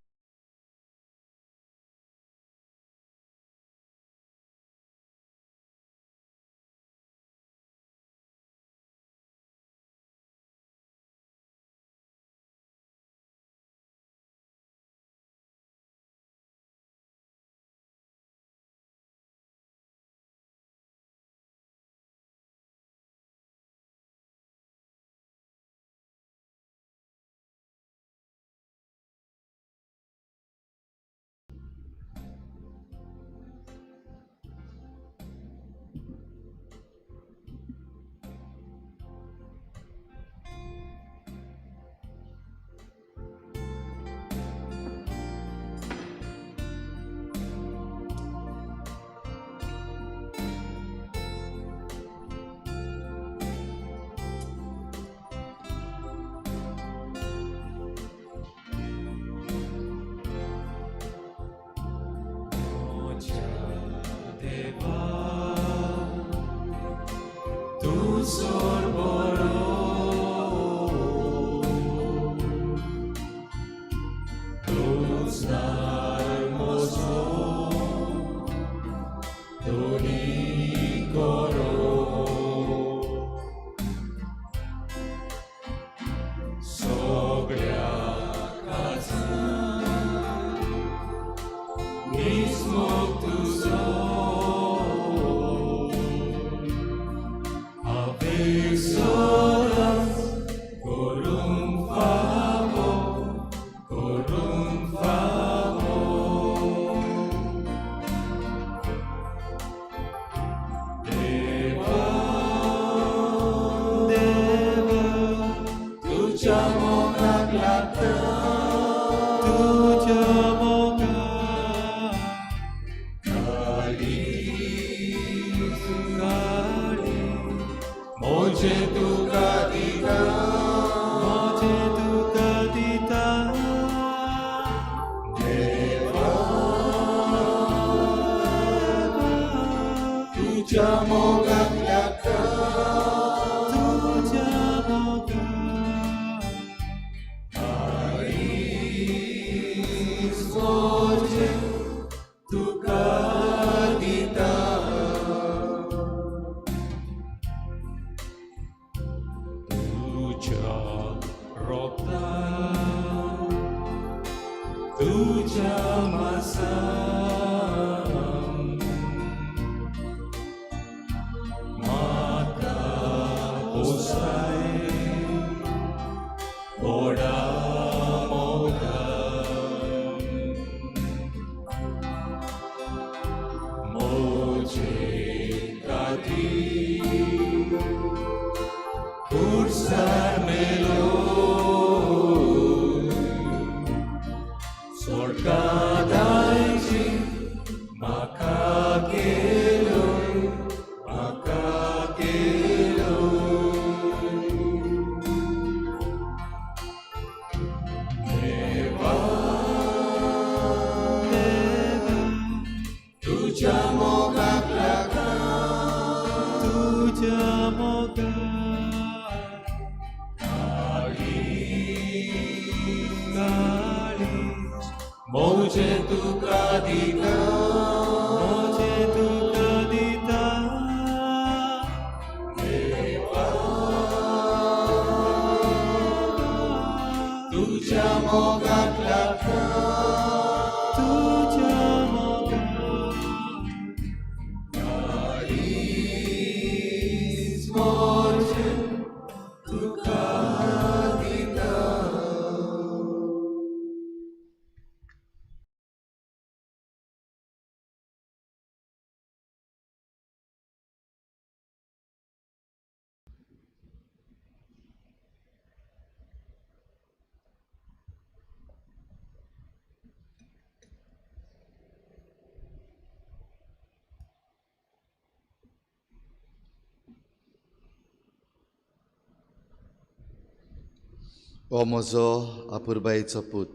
[SPEAKER 1] हो म्हजो आपुरबायेचो पूत,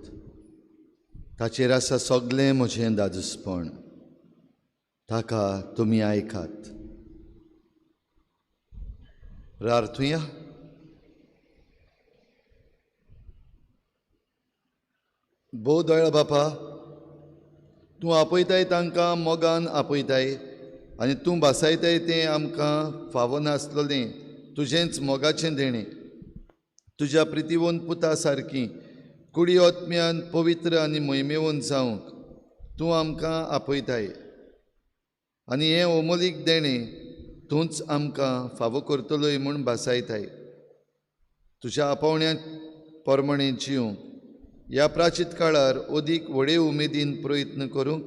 [SPEAKER 1] ताचेर आसा सगळें म्हजें दादूसपण, ताका तुमी आयकात. प्रार्थुया. भोव दयाळ बापा, तूं आपयताय तांकां मोगान आपयताय आनी तूं भासायताय तें आमकां फावो नासलेलें तुजेंच मोगाचें देणें. तुज्या प्रितीवन पुता सारकी कुडी आत्म्यान पवित्र आनी मोहिमेवन जावंक तूं आमकां आपयताय आनी हें अमोलीक देणें तूंच आमकां फावो करतलोय म्हूण भासायताय. तुज्या आपोवण्या प्रमाणें जिवंक ह्या प्राचीत काळार अदीक व्हडे उमेदीन प्रयत्न करूंक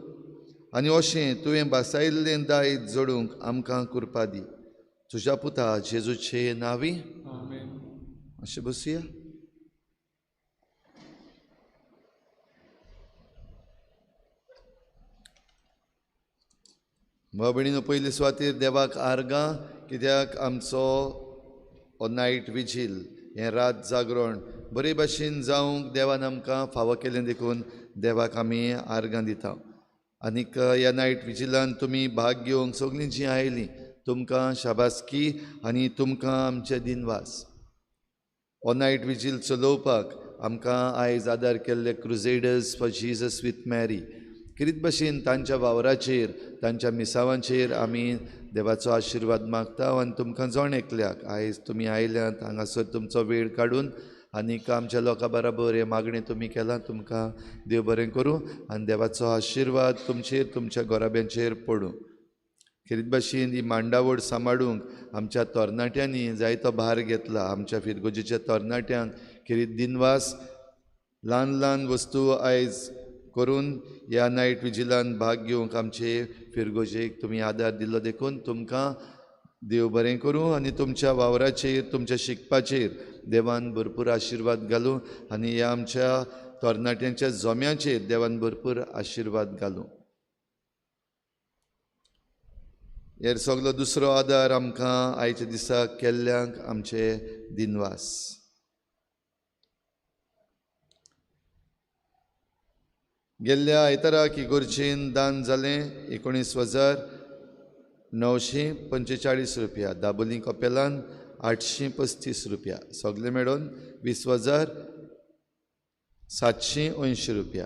[SPEAKER 1] आनी अशें तुवें भासायिल्लें दायज जोडूंक आमकां कृपा दी. तुज्या पुता जेजूचे नांवी
[SPEAKER 6] आमेन.
[SPEAKER 1] अशें बसया. भाव भयणीनो, पयले सुवातेर देवाक आर्गां, कित्याक आमचो हो नायट विजील हें रात जागरण बरे भाशेन जावंक देवान आमकां फावो केलें देखून देवाक आमी आर्गां दिता. आनीक ह्या नायट विजिलान तुमी भाग घेवंक सगळीं जीं आयलीं तुमकां शाबासकी आनी तुमकां आमचे दिनवास. हो नायट विजील चलोवपाक आमकां आयज आदार केल्ले Crusaders for Jesus with Mary किरीत भशेन तांच्या वावराचेर तांच्या मिसावांचेर आमी देवाचो आशिर्वाद मागता. आनी तुमकां जण एकल्याक आयज तुमी आयल्यात हांगासर तुमचो वेळ काडून आनीक आमच्या लोकां बराबर हें मागणें तुमी केलां, तुमकां देव बरें करूं आनी देवाचो आशिर्वाद तुमचेर तुमच्या घराब्यांचेर पडूं. खेरीत भाशेन ही मांडावळ सांबाळूंक आमच्या तरणाट्यांनी जायतो भार घेतला. आमच्या फिरगोजीच्या तरणाट्यांक खेरीत दिनवास. ल्हान ल्हान वस्तू आयज करून ह्या नायट विजिलान भाग घेवंक आमचे फिरगोजेक तुमी आदार दिलो देखून तुमकां देव बरें करूं आनी तुमच्या वावराचेर तुमच्या शिकपाचेर देवान भरपूर आशिर्वाद घालूं आनी ह्या आमच्या तरणाट्यांच्या जोम्याचेर देवान भरपूर आशिर्वाद घालूं. हेर सगलो दुसरो आदार आमकां आयच्या दिसा केल्ल्यांक आमचे दिनवास. गेल्ल्या आयताराक इगोर्जेन दान जालें 19,945 रुपया. दाबोली कपेलान 835 रुपया. सगळे मेळून 20,780 रुपया.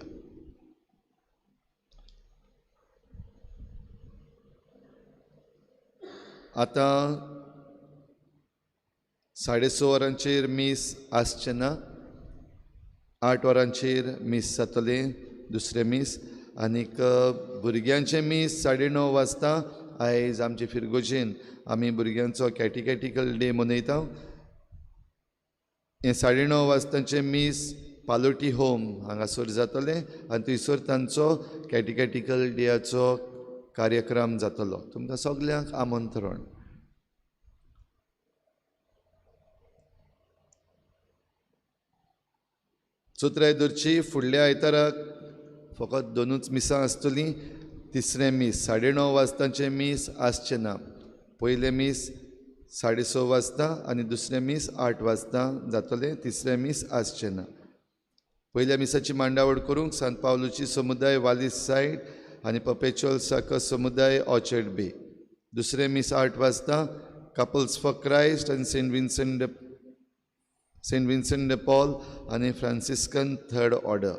[SPEAKER 1] आतां 6:30 वरांचेर मीस आसचें ना. 8 वरांचेर मीस जातलें दुसरें मीस आनीक भुरग्यांचें मीस 9:30 वाजता. आयज आमचे फिरगोजेन आमी भुरग्यांचो कॅटिकॅटिकल डे मनयता. हें 9:30 वाजताचें मीस पालोटी होम हांगासर जातलें आनी थंयसर तांचो कॅटिकॅटिकल डेयाचो कार्यक्रम जातलो. तुमकां सगल्यांक आमंत्रण. चोत्राय दरची फुडल्या आयताराक फकत 2 मिसां आसतलीं. तिसरें मीस 9:30 वाजताचें मीस आसचें ना. पयलें मीस 6:30 वाजता आनी दुसरें मीस 8 वाजता जातलें. तिसरें मीस आसचें ना. पयल्या मिसाची मांडावळ करूंक सांत पावलूची समुदाय वालीस सायड आनी पपेच्युअल साकस समुदाय ऑर्चर्ड बे. दुसरें मीस 8 वाजता कपल्स फॉर क्रायस्ट आनी सेंट विन्संट de Paul आनी फ्रांसिस्कन थर्ड ऑर्डर.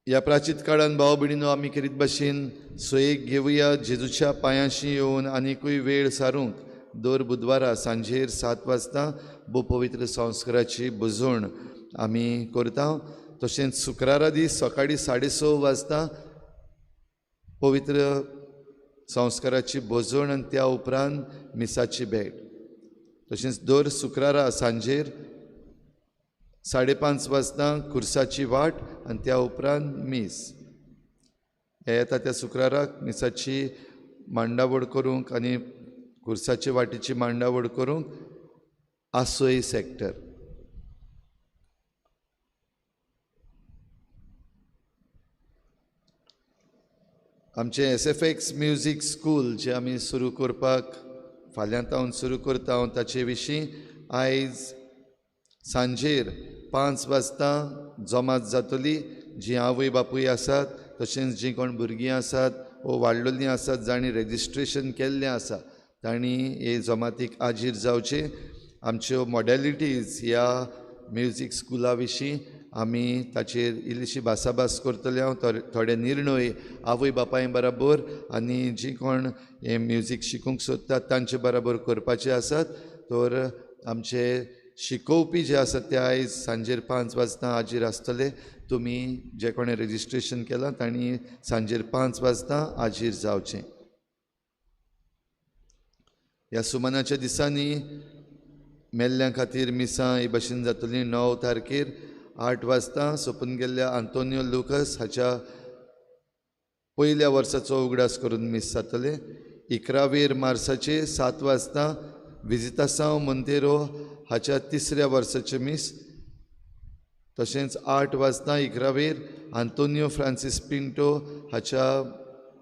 [SPEAKER 1] ह्या प्राचीत काळान भाव भयणीनो आमी खेरीत भाशेन सोयेक घेवया जेजूच्या पांयांशी येवन आनिकूय वेळ सारूंक. दर बुधवारा सांजेर 7 वाजता भोव पवित्र संस्काराची बुजवण आमी करता. तशेंच शुक्रारा दीस सकाळीं 6:30 वाजता पवित्र संस्काराची भोजवण आनी त्या उपरांत मिसाची भेट. तशेंच दर शुक्रारा सांजेर 5:30 वाजता खुर्साची वाट आनी त्या उपरांत मीस. हे येता त्या शुक्राराक मिसाची मांडावळ करूंक आनी खुर्साचे वाटीची मांडावळ करूंक आसोय सेक्टर. आमचें SFX music school जें आमी सुरू करपाक फाल्यां तावन सुरू करता ताचे विशीं आयज सांजेर 5 वाजता जमात जातली. जीं आवय बापूय आसात तशेंच जीं कोण भुरगीं आसात वो वाडलेलीं आसात जांणी रेजिस्ट्रेशन केल्लें आसा तांणी हे जमातीक आजीर जावचें. आमच्यो मॉडेलिटीज ह्या म्युजीक स्कुला विशीं आमी ताचेर इल्लीशी भासाभास करतले. हांव थोडे निर्णय आवय बापाय बराबर आनी जीं कोण हें म्युजीक शिकूंक सोदतात तांचे बराबर करपाचे आसात. तर आमचे शिकोवपी जे आसात ते आयज सांजेर 5 वाजता आजीर आसतले. तुमी जे कोणें रेजिस्ट्रेशन केलां तांणी सांजेर 5 वाजता आजीर जावचें. ह्या सुमनाच्या दिसांनी मेल्ल्या खातीर मिसां हे भशेन जातलीं. 9 तारखेर 8 वाजता सोंपून गेल्ल्या आंतोनियो लुकस हाच्या पयल्या वर्साचो उगडास करून मीस जातलें. 11 मार्साचे 7 वाजता विजितासांव मोंतेरो हाच्या तिसऱ्या वर्साचें मीस. तशेंच 8 वाजता 11 आंतोनियो फ्रांसीस पिंटो हाच्या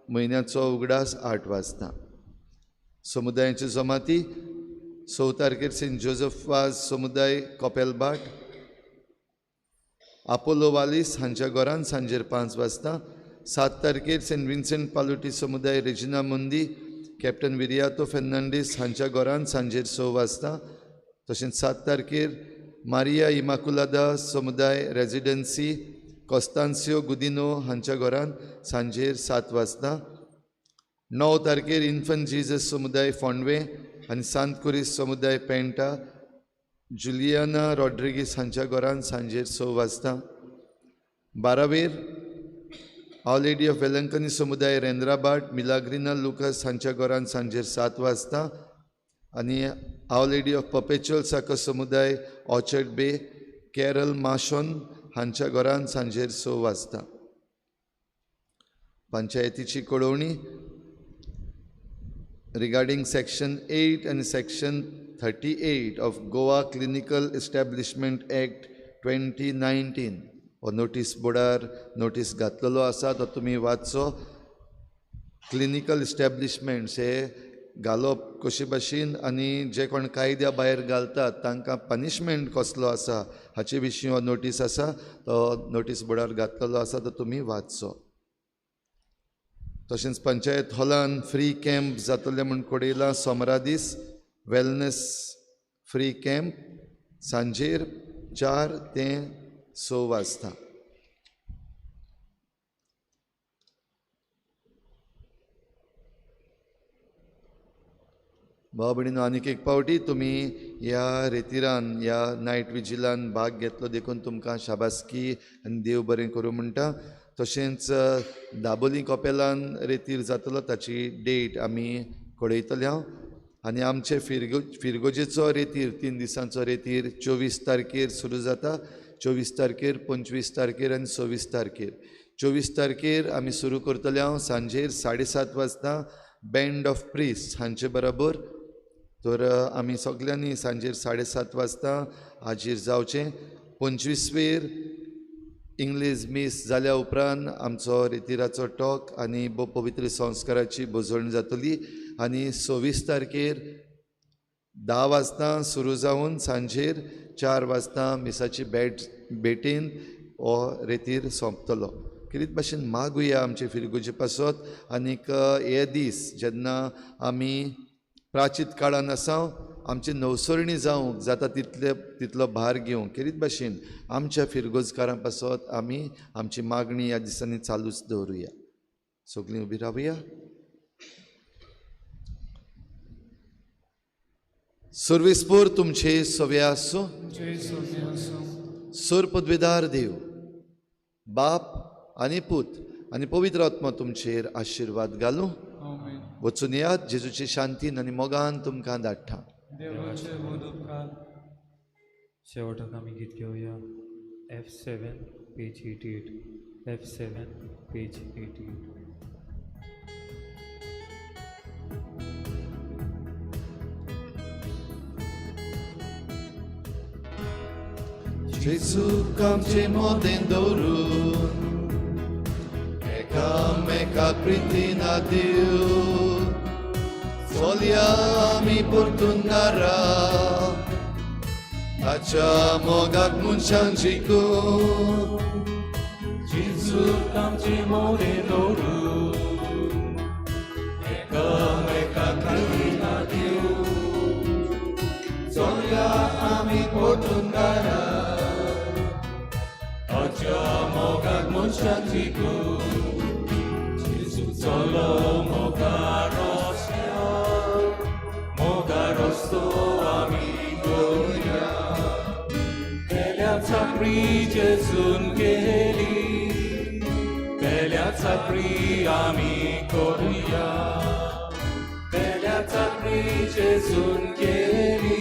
[SPEAKER 1] म्हयन्याचो उगडास 8 वाजता. समुदायाची जमाती 6 तारखेर सेंट जोजफ वाज समुदाय कपेलबाट आपोलो वालीस हांच्या घरान सांजेर 5 वाजता. 7 तारखेर सेंट विन्सेंट पालोटी समुदाय रेजिना मुंदी कॅप्टन विरियातो फेर्नांडीस हांच्या घरान सांजेर 6 वाजता. तशेंच 7 तारखेर मारिया इमाकुलादा समुदाय रेजिडन्सी कॉस्तांसियो गुदिनो हांच्या घरान सांजेर 7 वाजता. 9 तारखेर इन्फंट जीजस समुदाय फोंडवे आनी सांत कुरीस समुदाय पेंटा जुलियाना रॉड्रिगीस हांच्या घरान सांजेर 6 वाजता. 12वेर Our lady of Velankanni समुदाय रेंद्राबाट मिलाग्रिना लुकस हांच्या घरान सांजेर 7 वाजता आनी our lady of perpetual साकर समुदाय ऑर्चर्ड बे कॅरल माशोन हांच्या घरान सांजेर 6 वाजता. पंचायतीची कळोवणी रिगार्डींग सेक्शन 8 आनी section 38 of Goa clinical establishment act 2019 हो नोटीस बोर्डार नोटीस घातलेलो आसा तो तुमी वाचचो. क्लिनिकल इस्टॅब्लिशमेंट्स हे घालप कशे भाशेन आनी जे कोण कायद्या भायर घालतात तांकां पनिशमेंट कसलो आसा हाचे विशीं हो नोटीस आसा तो नोटीस बोर्डार घातलेलो आसा तो तुमी वाचचो. तशेंच पंचायत हॉलान फ्री कॅम्प जातलें म्हूण कळयलां. सोमारा दीस वेलनेस फ्री कॅम्प सांजेर 4 ते 6 वाजता. भाव भयणीनो आनीक एक पावटी तुमी ह्या रेतिरान ह्या नायट विजिलान भाग घेतलो देखून तुमकां शाबासकी आनी देव बरें करूं म्हणटा. तशेंच दाबोली कपेलान रेतीर जातलो ताची डेट आमी कळयतले हांव. आनी आमचे फिरगोजेचो रेतीर 3 दिसांचो रेतीर 24 तारखेर सुरू जाता. 24 तारखेर 25 तारखेर आनी 26 तारखेर. 24 तारखेर आमी सुरू करतले हांव सांजेर 7:30 वाजता बँड ऑफ प्रिस्ट हांचे बरोबर. तर आमी सगल्यांनी सांजेर 7:30 वाजता हाजीर जावचें. 25वेर इंग्लीश मीस जाल्या उपरांत आमचो रेतिराचो टॉक आनी भोव पवित्र संस्काराची भोजवण जातली. आनी 26 तारखेर 10 वाजता सुरू जावन सांजेर 4 वाजता मिसाची भेटीन हो रेतीर सोंपतलो. कितें भाशेन मागुया आमचे फिरगुजे पासत. आनीक हे दीस जेन्ना आमी प्राचीत काळान आसा आमची नवसरणी जावंक जाता तितलो भार घेवंक कितें भाशेन आमच्या फिरगोजकारां पासत आमी आमची मागणी ह्या दिसांनी चालूच दवरुया. सगळीं उबी रावया. सर्वेस्पोर तुमचे सवे आसूं. सोर पदवेदार देव बाप आनी पूत आनी पवित्र आत्मा तुमचेर आशिर्वाद घालूं. वचून यात जेजूची शांतीन आनी मोगान तुमकां धाडटा.
[SPEAKER 5] शेवटाक आमी गीत घेवया. F7 page 88. F7 page 88.
[SPEAKER 1] जेजूक आमचे मोदें दवरून एकामेका प्रितीन दिव चलया आमी परतून घरा ताच्या मोगाक मनशांक जिखून.
[SPEAKER 6] जेजूक आमचे मोदें दवरून एकामेका प्रितीन दिव चलया आमी परतून घरा ताच्या मोगाक मनशांक जिखून. जेजू चलो मोगा रस्त्यार मोगा रस्तो आमी करुया. पेल्या चाकरी जेजून केली पेल्या चाकरी आमी करुया. पेल्या चाकरी जेजून केली